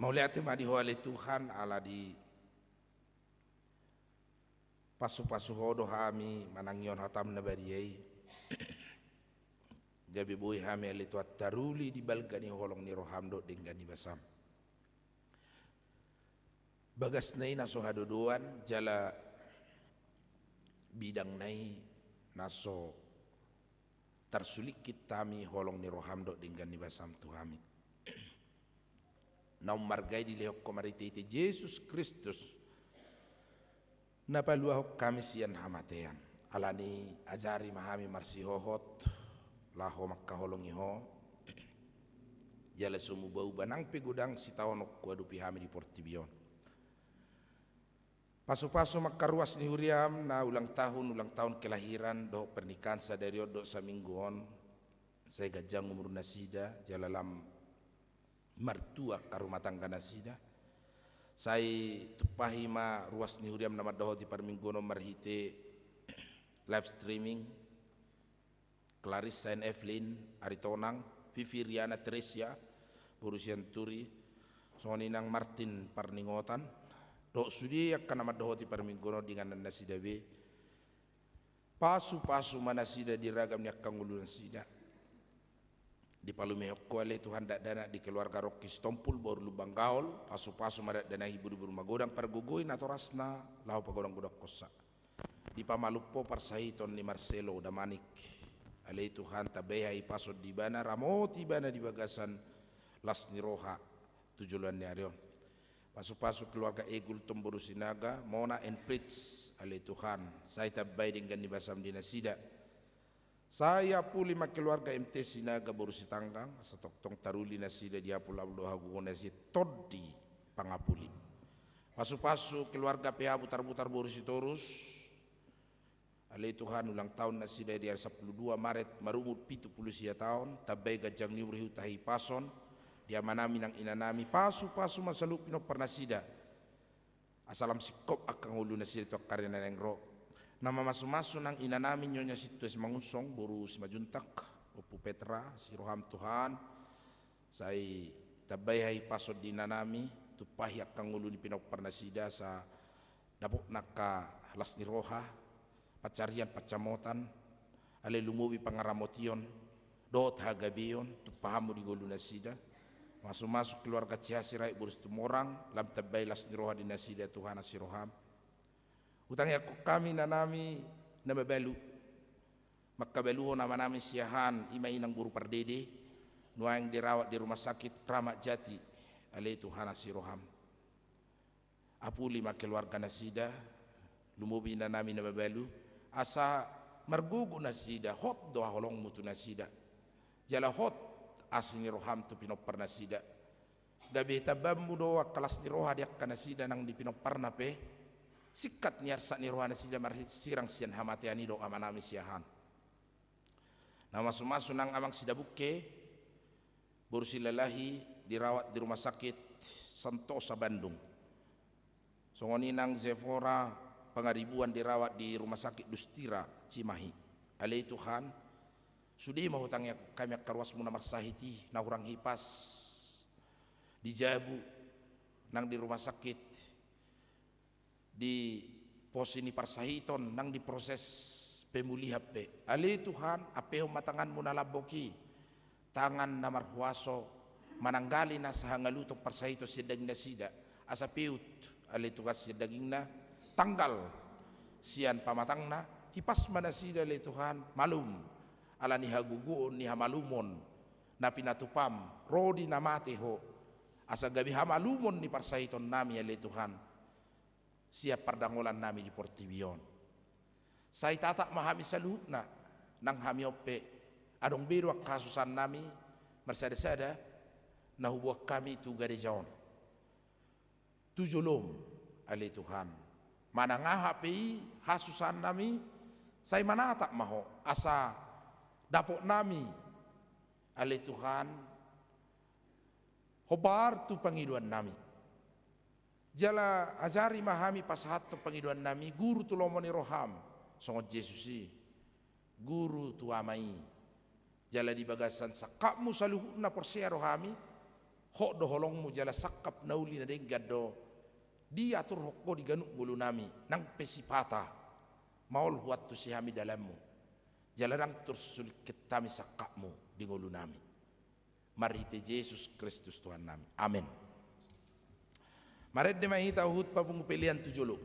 Mauliate ma di Ho ale Tuhan, ala di pasupasu Ho do hami manangihon hataM na badia i. Gabe boi hami ale Tuhan taruli di balga ni holong ni rohaM dohot denggan ni basaM. Bagasna i na so hadodoan jala bidangna i na so tarsulingkit hami holong ni rohaM dohot denggan ni basaM tu hami. Naung marga i dilehon Ho marhitehite Jesus Kristus na paluahon hami sian hamatean. Alani ajari ma hami marsihohot laho mangkaholongi Ho, jala so mubauba nang pe godang sitaonon Huadopi hami di portibi on. Pasupasu ma angka ruas ni huriaM na ulang tahun, ulang tahun kelahiran dohot pernikahan sadari on dohot saminggu on. Sai ganjang umur nasida jala lam martua angka rumah tangga nasida. Sai tumpahi ma ruas ni huriaM na mandohoti parmingguon on marhite live streaming. Clarissa and Evelyn Aritonang, Vivi Riana Teresia boru Sianturi, songon i nang Martin Parningotan dohot sude angka na mandohoti parmingguon on di inganan nasida be. Pasupasu ma nasida di ragam ni angka ngolu nasida. Dipalumehon Ho ale Tuhan dakdanak di keluarga Rongki Sitompul boru Lumban Gaol, pasupasu ma dakdanak i boru-boru magodang pargogoi natorasna laho pagodang-godangkonsa. Dipamalum Ho parsahiton ni Marcelo Damanik. Ale Tuhan, tambai hahipason di ibana, ramoti ibana di bagasan las ni roha tu joloan ni ari on. Pasupasu keluarga Egulton boru Sinaga, Mona and Fritz, ale Tuhan, sai tambai denggan ni basaM di nasida. Sai apuli ma keluarga M T Sinaga boru Sitanggang, asa tongtong taruli nasida di apul-apul dohot hagogoon nasida tondi pangapuli. Pasupasu keluarga P H Butar-butar boru Sitorus. Ale Tuhan, ulang tahun nasida di ari sampulu dua Maret marumur pitu pulu sia taon, tambai ganjang ni umur, hita hahipason di amanami nang inanami, pasupasu ma saluhut pinompar nasida. Asa lam singkop angka ngolu nasida tu angka ari na naeng ro. Na mamasu-masu nang inanami Nyonya Sintua Simangunsong boru Simanjuntak, Ompu Petra, asi ni rohaM Tuhan. Sai tambai hahipason di inanami, tumpahi angka ngolu ni pinompar nasida asa dapotna angka las ni roha, pansarian pansamotan, ale lumobi pangaramotion dohot hagabeon tumpahanMu di ngolu nasida. Masu-masu keluarga Cihasirait boru Situmorang, lam tambai las ni roha di nasida Tuhan asi ni rohaM. Hutangiangkon hami inanami na mabalu, mangkabaluhon amanami Siahaan, i ma inang boru Pardede, nuaeng dirawat di rumah sakit Kramat Jati, ale Tuhan asi ni rohaM. Apuli ma keluarga nasida, lumobi inanami na mabalu, asa margogo nasida, hot do haholongMu tu nasida. Jala hot asi ni rohaM tu pinompar nasida. Gabe tambanMu do angka las ni roha di angka nasida nang di pinomparna pe, singkat ni arsak ni roha nasida marsirang sian hamatean i do amanami Siahaan. Na masu-masu nang amang Sidabungke boru Silalahi, dirawat di rumah sakit Santosa Bandung. Songon i nang Zefora Pangaribuan dirawat di Rumah Sakit Dustira Cimahi. Ale Tuhan, sude ma hutangiangkon hami angka ruasmu na marsahit i, na hurang hipas di jabu, nang di rumah sakit, di pos ni parsahiton, nang di proses pemulihan pe. Ale Tuhan, ampehon ma tanganmu na lambok i, tangan na marhuaso, mananggali nasa hangaluton parsahiton sian daging nasida, asa peut, ale Tuhan, sian dagingna, tanggal sian pamatangna, hipas ma nasida, ale Tuhan, malum, ala ni hagogoon ni hamalumon na pinatupam, ro di na mate Ho, asa gabe hamalumon ni parsahitonnami, ale Tuhan, sian pardangolan nami di portibi on. Sai tatap ma hami saluhutna, nang hami on pe, adong be do angka hasusaan nami, marsada-sada, na huboan hami tu gareja on. Tu jolom, ale Tuhan. Manang aha pe i hasusaan nami, sai manatap ma Ho, asa dapot nami, ale Tuhan, hombar tu pangidoan nami. Jala ajari ma hami pasahathon pangidoan nami, guru tu lomo ni roham, songon Jesus i, guru tu Ama i. Jala di bagasan sangkapmu saluhutna porsea do hami, hot do holongmu jala sangkap na uli na denggan do, diaturhon Ho di ganup ngolu nami, nang pe sipata, maol huantusi hami dalanmu, jala ndang tarsulingkit hami sangkapmu di ngolu nami. Marhite Jesus Kristus Tuhan nami. Amen. Marende ma hita huhut papungu pelean tu jolo.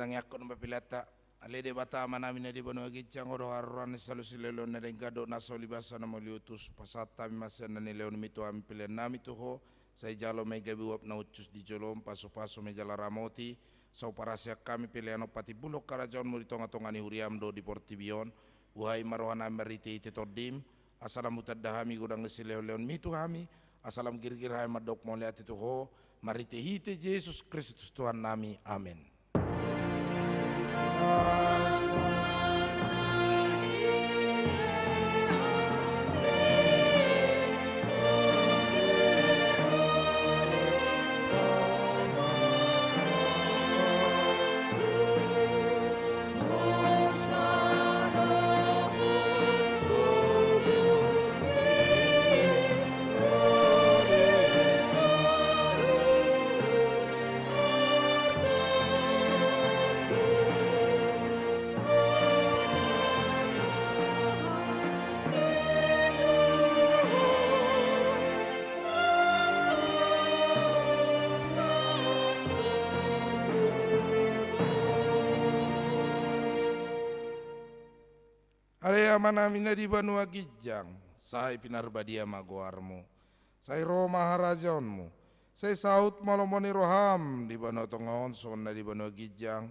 Tangiangkon ma peleanta. Ale Debata Amanami na di banua ginjang, Ho do haroroan ni saluhut silehon na denggan dohot na so ulibasa na mauliutus. Pasahat hami ma sian na nilehonMi tu hami peleannami tu Ho. Sai jalo ma i gabe uap na hushus di joloM, pasupasu ma i jala ramoti. Sai huparaseang hami pelean on patimbulhon harajaonMu di tongatonga ni huriaM dohot di portibi on. Buhai ma rohanami marhitehite TondiM, asa lam hutanda hami godang ni silehonlehonMi tu hami, asa lam girgir hami mandok mauliate tu Ho, marhitehite Jesus Kristus Tuhannami. Amen. Ale Amanami na di banua ginjang, sai pinarbadia ma goarMu. Sai ro ma harajaonMu. Sai saut ma lomo ni rohaM di banua tonga on songon na di banua ginjang.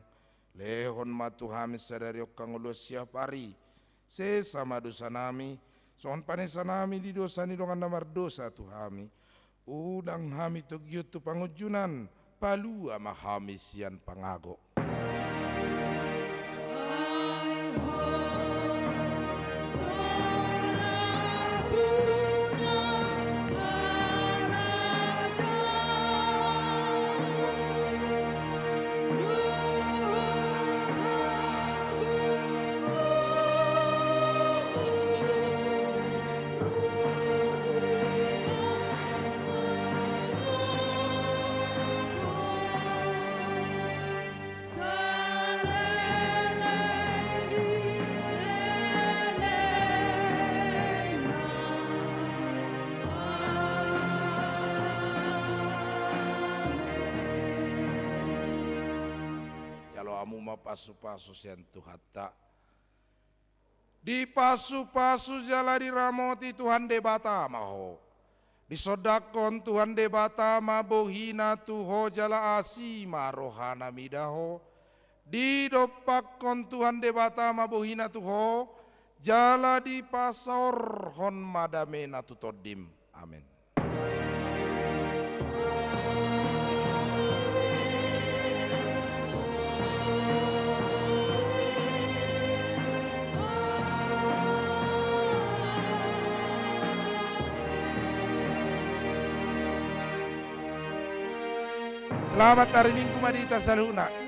Lehon ma tu hami sadari on hangoluan siapari. Sesa ma dosanami, songon panesanami di dosa ni dongan na mardosa tu hami. Unang hami togihon tu pangunjunan, palua ma hami sian pangago. Jalo hamu ma pasupasu sian Tuhanta. Dipasupasu jala diramoti Tuhan Debata ma ho. Disondangkon Tuhan Debata ma bohiNa tu ho jala asi ma rohaNa mida ho. Didompakkon Tuhan Debata ma bohiNa tu ho, jala dipasaorhon ma dameNa tu tondim. Amen. Selamat hari Minggu ma di hita saluhutna.